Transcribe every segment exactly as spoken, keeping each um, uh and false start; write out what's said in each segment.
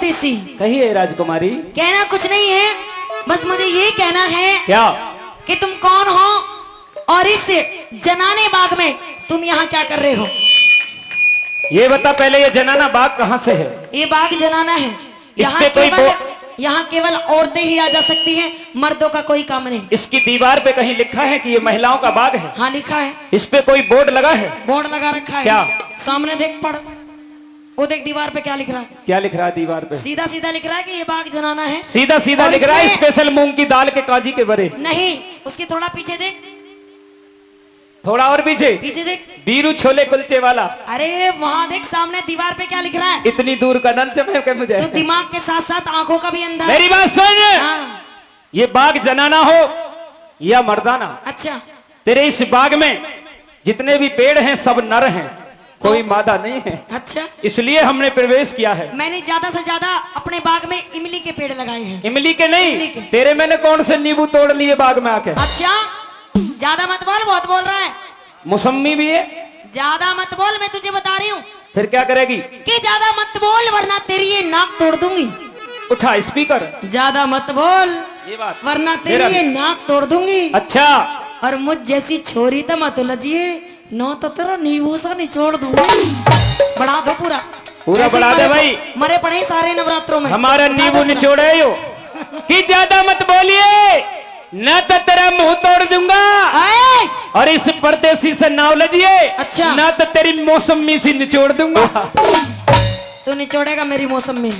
सी। कहिए राजकुमारी। कहना कुछ नहीं है, बस मुझे ये कहना है क्या? कि तुम कौन हो और इस जनाने बाग में तुम यहाँ क्या कर रहे हो? ये बता पहले, ये जनाना बाग कहाँ से है? ये बाग जनाना है। इस यहाँ पे कोई केवल, बो- यहाँ केवल औरतें ही आ जा सकती हैं, मर्दों का कोई काम नहीं। इसकी दीवार पे कहीं लिखा है कि ये महिलाओं का बाग है? हाँ, लिखा है। इस पे कोई बोर्ड लगा है? बोर्ड लगा रखा है। क्या? सामने देख, पढ़। वो देख दीवार पे क्या लिख रहा है। क्या लिख रहा है दीवार पे? सीधा सीधा लिख रहा है कि ये बाग जनाना है। सीधा सीधा और लिख रहा है, इसमें स्पेशल मूंग की दाल के काजी के बरे। नहीं, उसके थोड़ा पीछे देख। थोड़ा और पीछे। पीछे देख। बीरू छोले कुलचे वाला। अरे वहां देख, सामने दीवार पे क्या लिख रहा है। इतनी दूर का नल चमके मुझे। तो दिमाग के साथ साथ आंखों का भी अंधा है। मेरी बात सुन। हाँ। ये बाग जनाना हो या मर्दाना, अच्छा। तेरे इस बाग में जितने भी पेड़ हैं, सब नर हैं, कोई मादा नहीं है। अच्छा। इसलिए हमने प्रवेश किया है। मैंने ज्यादा से ज्यादा अपने बाग में इमली के पेड़ लगाए हैं। इमली के नहीं, इमली के। तेरे मैंने कौन से नींबू तोड़ लिए बाग में आके? अच्छा, ज्यादा मत बोल, बहुत बोल रहा है। मौसमी भी है। ज्यादा मत बोल, मैं तुझे बता रही हूँ। फिर क्या करेगी? कि ज्यादा मत बोल, वरना तेरी ये नाक तोड़ दूंगी। उठा स्पीकर। ज्यादा मत बोल, ये बात। वरना तेरी मेरा ये नाक तोड़ दूंगी। अच्छा। और मुझ जैसी छोरी तो मत लजिए, ना तो तेरा नींबू सा निचोड़ दूंगी। बढ़ा दो पूरा। पूरा ऐसे बढ़ा दे मरे, भाई। मरे पड़े सारे नवरात्रों में। हमारा उठा दो नींबू पूरा। निचोड़े हो। कि ज्यादा मत बोलिए, ना तो तेरा मुंह तोड़ दूंगा। आए। और इस परदेसी से नाव लजिए, अच्छा। ना तो तेरी मौसमी सी निचोड़ दूंगा। तू निचोड़ेगा मेरी मौसमी।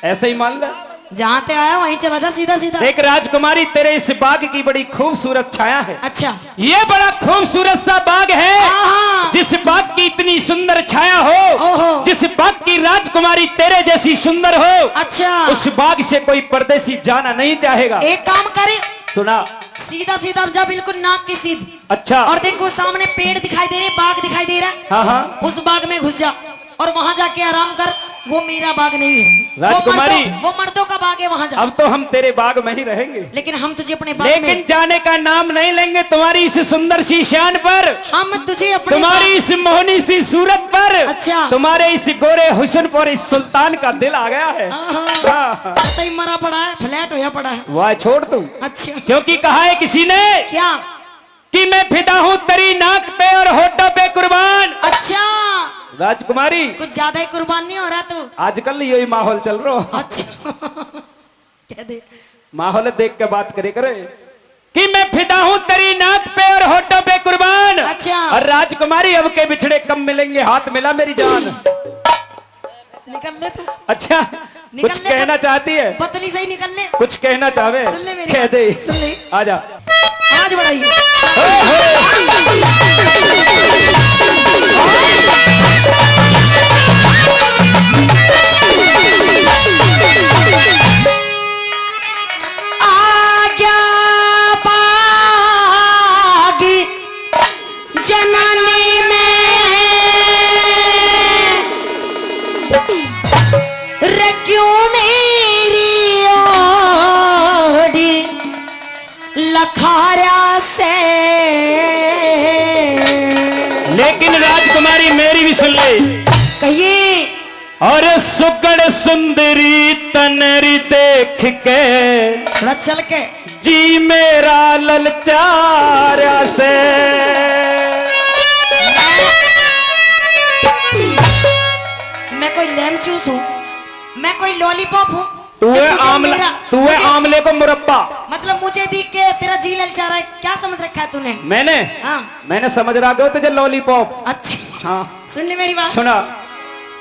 ऐसे ही मान ले। जहाँ ते आया वहीं चला जा सीधा सीधा। देख राजकुमारी, तेरे इस बाग की बड़ी खूबसूरत छाया है। अच्छा। ये बड़ा खूबसूरत सा बाग है। हाँ, हाँ। जिस बाग की इतनी सुंदर छाया हो, ओहो। जिस बाग की राजकुमारी तेरे जैसी सुंदर हो, अच्छा। उस बाग से कोई परदेसी जाना नहीं चाहेगा। एक काम करे, सुना। सीधा सीधा जा, बिल्कुल नाक की सीध। अच्छा। और देखो सामने पेड़ दिखाई दे रहे, बाग दिखाई दे रहा है। हाँ, हाँ। उस बाग में घुस जा। और वहां जाके आराम कर, वो मेरा बाग नहीं है। वो राजकुमारी, मर्दों, वो मर्दों का बाग है, वहां जा। अब तो हम तेरे बाग में ही रहेंगे। लेकिन हम तुझे अपने बाग में लेकिन जाने का नाम नहीं लेंगे तुम्हारी इस सुंदर सी शान पर। हम तुझे अपने तुम्हारी बाग इस मोहनी सी सूरत पर। अच्छा। तुम्हारे इस गोरे हुस्न पर इस सुल्तान का दिल आ गया है। हाँ, हाँ। हाँ। ऐसा ही मरा पड़ा है, फ्लैट होया पड़ा है। वाह, छोड़ तू। अच्छा। क्योंकि कहा है किसी ने क्या? कि मैं फिदा हूँ तेरी नाक पे और होठों पे कुर्बान। अच्छा। राजकुमारी। कुछ ज्यादा ही कुर्बान नहीं हो रहा तू? आजकल यही माहौल चल रहा। अच्छा। कह दे। माहौल देख के बात करे करे। कि मैं फिदा हूँ तेरी नाक पे और होठों पे कुर्बान। अच्छा। और राजकुमारी, अब के बिछड़े कम मिलेंगे, हाथ मिला मेरी जान। निकल ले तू। अच्छा, निकल कुछ ले, कहना पत-, चाहती है? पतली सही निकल ले। कुछ कहना चाहे? सुन ले मेरी कह बात, दे। सुन ले। आजा। आवाज बढ़ाइए। आ गया बागी जनानी में रे क्यों मेरी ओड़ी लखारा से। लेकिन राजकुमारी मेरी भी सुन ले। कहिए। और सुगड़ सुंदरी तनरी देख के थोड़ा चल के। जी मेरा ललचारा से। मैं कोई लेमचूस हूँ, मैं कोई लॉलीपॉप हूँ? तू जो है तुझे आमला, मेरा, तू है मुझे आमले को मुरब्बा। मतलब मुझे देख के तेरा जी ललचा रहा है, क्या समझ रखा है तूने? मैंने? हाँ। मैंने समझ रहा हो तुझे लॉलीपॉप। अच्छा। हाँ। सुन ले मेरी बात। सुना।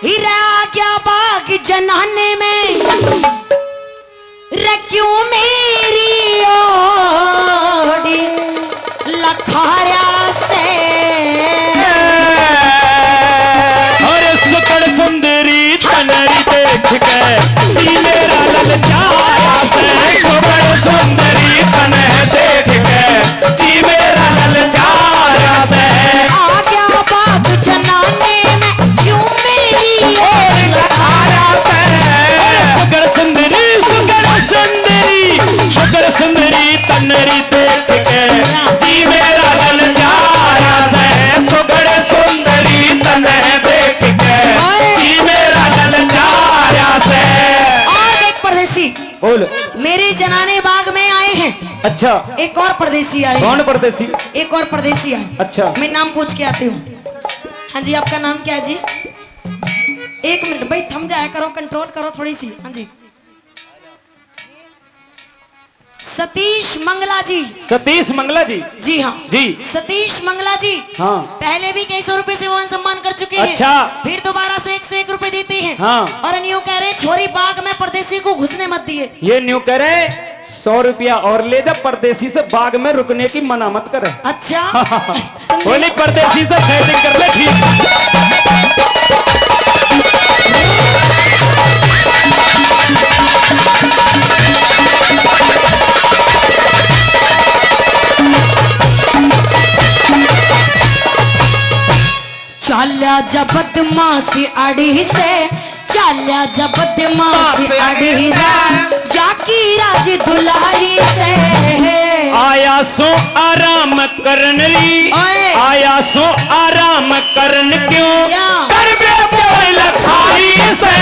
हीरा क्या बाग जनाने में रे क्यों मेरी ओड़ी लखारा से। और सुकड़ सुंदरी तनरी देख के जी मेरा ललचारा से। सुकड़ सुंदरी तन देख के जी मेरा ललचारा से। आ गया बाग जनाने में क्यों मेरी ओड़ी लखारा से। सुकड़ सुंदरी, सुकड़ सुंदरी, सुकड़ सुंदरी तनरी देख के जी मेरा ललचारा से। सुकड़ सुंदरी तन देख के जी मेरा ललचारा से। बोल। मेरे जनाने बाग में आए हैं। अच्छा। एक और परदेसी आए हैं। कौन परदेसी? एक और परदेसी आए। अच्छा। मैं नाम पूछ के आती हूँ। हाँ जी, आपका नाम क्या है जी? एक मिनट भाई, थम जाया करो, कंट्रोल करो थोड़ी सी। हाँ जी, सतीश मंगला जी। सतीश मंगला जी। जी हाँ। जी। सतीश मंगला जी। हाँ। पहले भी कई सौ रुपए से मान सम्मान कर चुके हैं। अच्छा। फिर दोबारा से एक सौ एक रुपए देते हैं। हाँ। और यूं कह रहे, छोरी बाग में परदेसी को घुसने मत दिए। ये न्यू कह रहे, सौ रुपया और ले जा, परदेसी से बाग में रुकने की मना मत करे। अच्छा। बोली, परदेसी से सेटिंग कर ले, ठीक। चाल्या जा बदमाश आड़ी से, चाल्या जा बदमाश आड़ी रा, जाकी राज दुलारी से। आया सो आराम करन री, ओए। आया सो आराम करन क्यों, क्या? करबे बोल खाई से।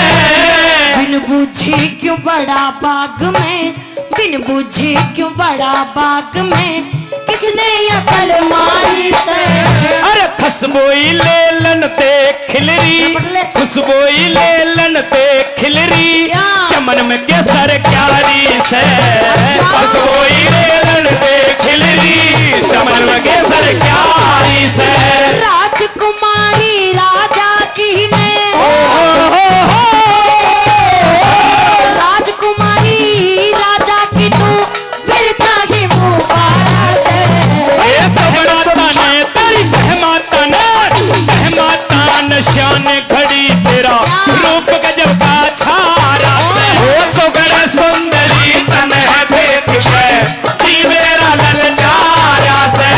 बिन बूझे क्यों बड़ा बाग में, बिन बूझे क्यों बड़ा बाग में, किसने अकल मारी से? अरे खुशबोई लेलन ते खिलरी, झपट ले। खुशबोई लेलन ते खिलरी, क्या? चमन में केसर क्यारी से। अच्छा। खुशबोई लेलन ते खिलरी, चमन में केसर क्यारी से। राजकुमारी राजा की मैं, ओ हो हो हो। राजकुमारी राजा की तू, फिर ताही मुबारक से। ए सहमाता ने, ताई सहमाता ने, सहमाता ने शान घड़ी तेरा, रूप गजब का धारा से। ओ सुगड़ सुंदरी तन है देख के, जी मेरा ललचारा से।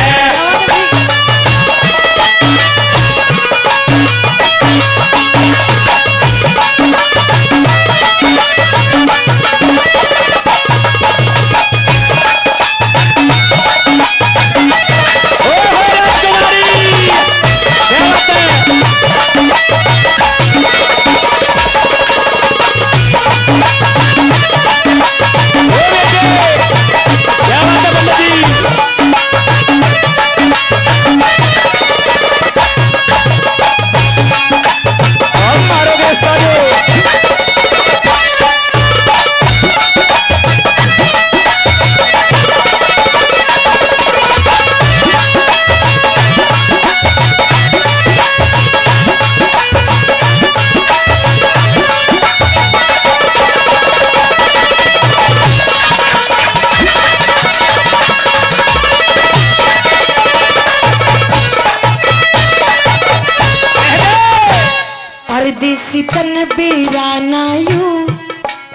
परदेसी तन बेरा ना यू।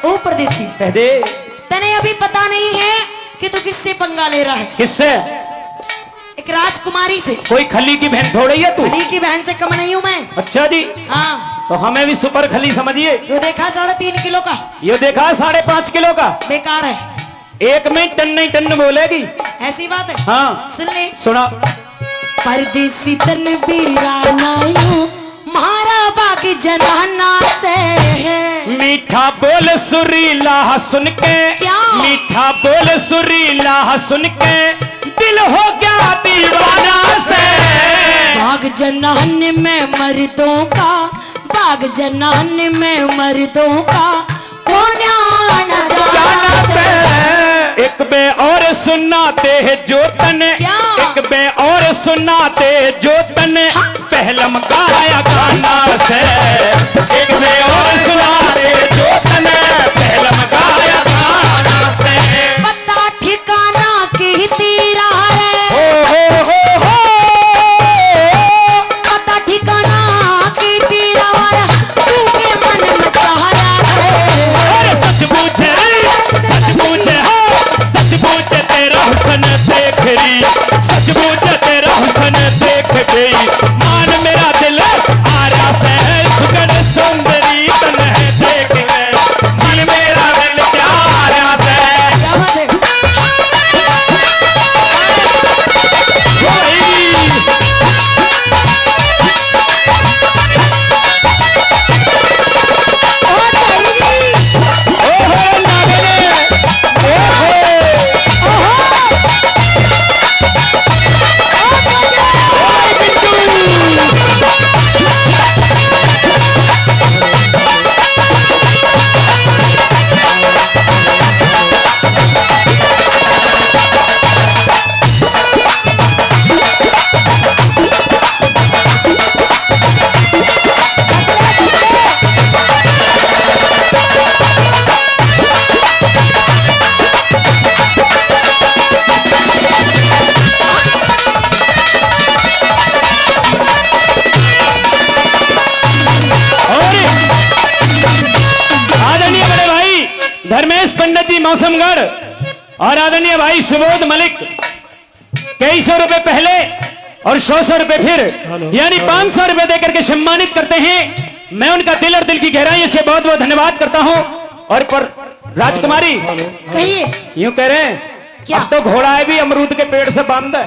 ओ परदेसी, कह दे। तने अभी पता नहीं है कि तू किससे पंगा ले रहा है। किससे? एक राजकुमारी से। कोई खली की बहन थोड़ी है तू। खली की बहन से कम नहीं हूँ मैं। अच्छा जी। हाँ। तो हमें भी सुपर खली समझिए। यो देखा साढ़े तीन किलो का। यो देखा साढ़े पाँच किलो का। बेकार है। एक में टन नहीं टन बोलेगी। ऐसी बात है। हाँ। सुन ले। सुना। परदेसी तन बेरा ना यू, म्हारा बाग जनाना से। मीठा बोल सुरीला सुन के, क्या? मीठा बोल सुरीला सुन के, दिल हो गया दीवाना से। बाग जनान में मर्दों का, बाग जनान में मर्दों का, कोन्या न जाना जाना से। से। एक बे और सुनाते हैं जो तने, क्या? एक बे और सुनाते जो तने, हाँ। पहलम गाया गाना से। एक बे और सुनाते जो तने, पहलम गाया गाना से। पता ठिकाना की तेरा रे। हो, हो, हो, हो। पता ठिकाना की तेरा रे, तू के मन में चाह रहा है। अरे सच पूछे, सच पूछे, हाँ, सच पूछे तेरा हुस्न देख रही, सच पूछे तेरा हुस्न देख गई। मान मेरा दिल आ रहा से, सुगड़ आदरणीय बड़े भाई धर्मेश पंडित जी मौसमगढ़ और आदरणीय भाई सुबोध मलिक कई सौ रुपए पहले और सौ सौ रुपए फिर, हेलो, यानी हेलो। पाँच सौ रुपए देकर के सम्मानित करते हैं। मैं उनका दिल और दिल की गहराइयों से बहुत बहुत धन्यवाद करता हूँ। और पर राजकुमारी, हेलो। कहिए। यूं कह रहे हैं, क्या? अब तो घोड़ा है भी अमरूद के पेड़ से बंद है।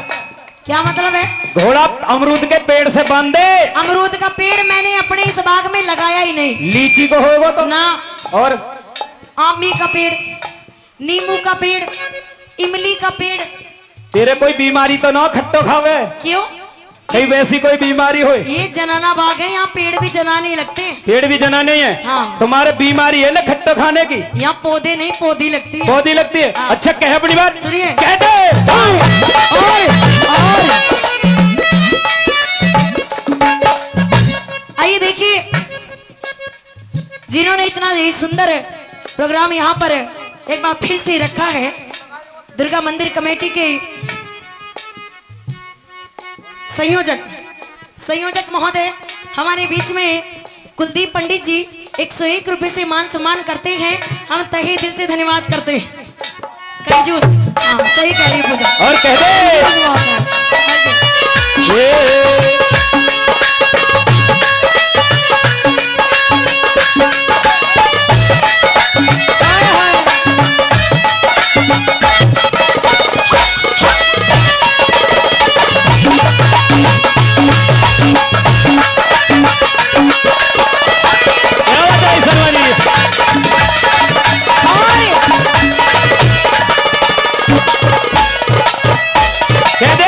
क्या मतलब है? घोड़ा अमरूद के पेड़ से बंद है। अमरूद का पेड़ मैंने अपने इस बाग में लगाया ही नहीं। लीची को होगा तो? ना। और? आमी का पेड़, नींबू का पेड़, इमली का पेड़। तेरे कोई बीमारी तो ना खट्टो खावे? क्यों? कहीं वैसी कोई बीमारी हो? ये जनाना बाग है, यहाँ पेड़ भी जनाने लगते हैं। पेड़ भी जनाने हैं? हाँ। तुम्हारे बीमारी है ना खट्टो खाने की? यहाँ पौधे नहीं, पौधी लगती है। पौधी लगती है? हाँ। अच्छा, कह अपनी बात। सुनिए। कह दे। और, और, और। आइए देखिए, जिन्होंने इतना ही सुंदर प्रोग्राम यहाँ पर एक बार फिर से रखा है, दुर्गा मंदिर कमेटी के संयोजक, संयोजक महोदय हमारे बीच में कुलदीप पंडित जी एक सौ एक रुपए से मान सम्मान करते हैं। हम तहे दिल से धन्यवाद करते हैं। कंजूस। हाँ, सही कह रही है पूजा। और कह दे। कंजूस बहुत है। ये। हाय, हाय। क्या बात है, ईश्वर वाली? और कह दे।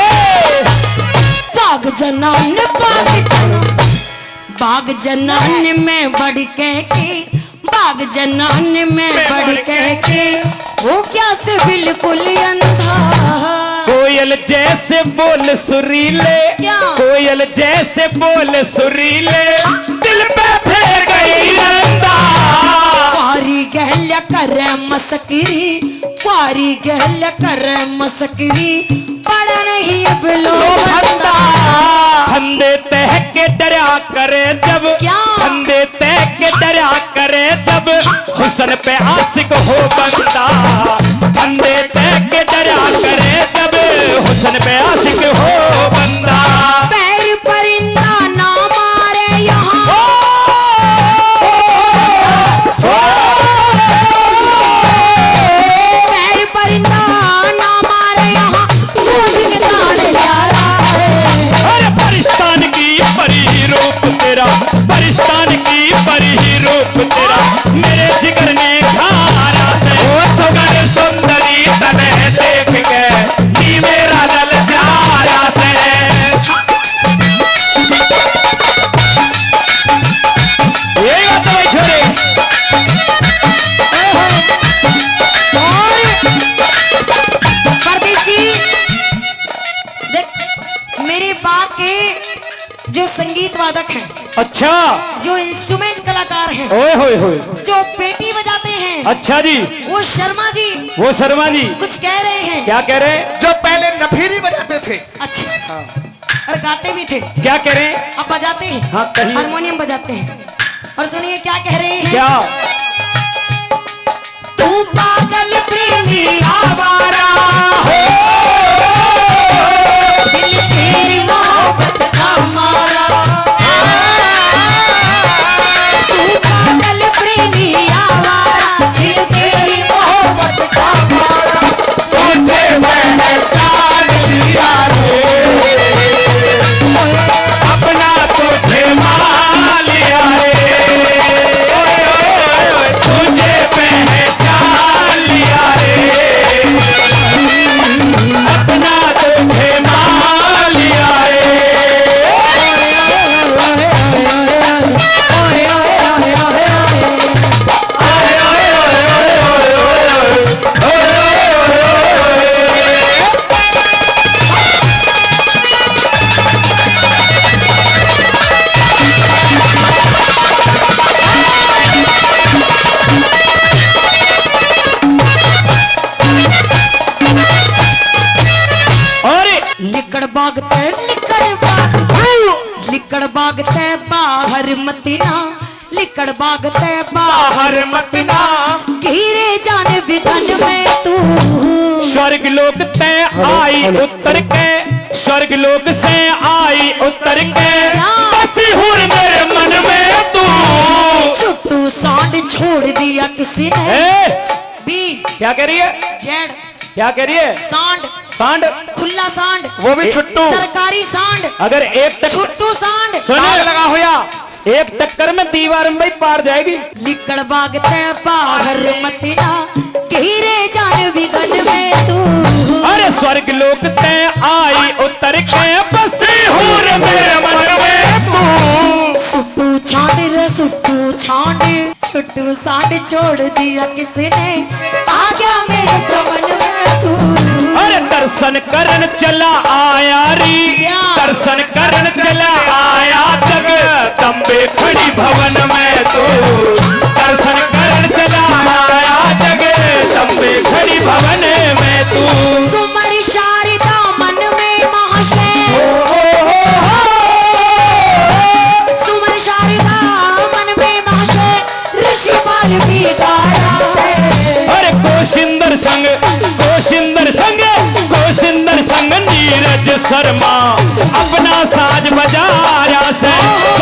बाग जनान, बाग जनान, बाग जनान में बढ़ के के, बाग जनान में बढ़ के के, वो क्या से बिल्कुल अंधा। कोयल जैसे बोल सुरीले, क्या? कोयल जैसे बोल सुरीले, हाँ। दिल पे फिर गई रंदा। पारी गहल्या करे मस्करी, पारी गहल्या करे मस्करी, बड़ा नहीं अब लो लो फंदा। फंदा। फंदे तह के डरा करे जब, क्या? फंदे तह के डरा करे जब, हुस्न पे आशिक हो बंदा। फंदे तह के डरा करे जब, हुस्न पे आशिक हो बंदा। पैर परिंदा ना मारे यहाँ। ओ, ओ, ओ, ओ। पैर परिंदा ना मारे यहाँ, सूरज के तारे प्यारा है। अरे परिस्तान की परी रूप तेरा, परिस्तान की परी रूप तेरा, मेरे जिगर ने खारा से। ओ सुगर सुंदरी तने देख के, जी मेरा ललचारा से। यही बात है भाई छोरे। और परदेसी, देख, मेरे बा के जो संगीत वादक हैं, अच्छा। जो इंस्ट्रूमेंट कलाकार हैं, ओए होए होए। जो पेटी बजाते हैं, अच्छा जी। वो शर्मा जी, वो शर्मा जी। कुछ कह रहे हैं। क्या कह रहे हैं? जो पहले नफीरी बजाते थे। अच्छा। हाँ। और गाते भी थे। क्या कह रहे हैं? अब बजाते हैं। हाँ, कहिए। हारमोनियम बजाते हैं। और सुनिए क्या कह रहे हैं। क्या? तू पागल प्रेमी आवारा हो, दिल तेरी मोहब्बत का मारा। तू पागल प्रेमी आवारा, दिल तेरी मोहब्बत का मारा। तुझे पहचान लिया रे, अपना तुझे मान लिया रे, तुझे पहचान लिया रे, अपना तुझे मान लिया रे। और लिकड़ बाग ते, लिकड़ बाग, लिकड़ बाग ते बाहर मती ना, लिकड़ बाग तै बाहर मत ना। धीरे जान विघन में तू। स्वर्ग लोक तै आई उतर के, स्वर्ग लोक से आई उतर के, बसी हुर मेरे मन में तू। छुट्टू सांड छोड़ दिया किसी ने। ए, बी क्या कह रही है? जेड। क्या कह रही है? सांड। सांड। खुला सांड। वो भी छुट्टू। सरकारी सांड। अगर एक टक- छुट्टू सांड। सुन। आग लगा होया। एक टक्कर में दीवार में भाई पार जाएगी। लिकड़ बाग ते बाहर मत ना, धीरे जान विघन में तू। अरे स्वर्ग लोक ते आई उतर के बसी हुर मेरे मन में तू। सुट्टू छांड रे सुट्टू छांड, सुट्टू सांड छोड़ दिया किसने, आ गया मेरे चमन में तू। अरे दर्शन करन चला आया री, क्या? दर्शन करन चला आया जगदम्बे खड़ी भवन में तू। दर्शन करन चला आया जगदम्बे खड़ी भवन में तू। सुमर शारदा मन में महाशय। सुमर शारदा मन में महाशय। ऋषि पाल भी गाया से। अरे गोशिंदर संग, गोशिंदर संग, गोशिंदर संग नीरज शर्मा अपना साज बजा रहा से।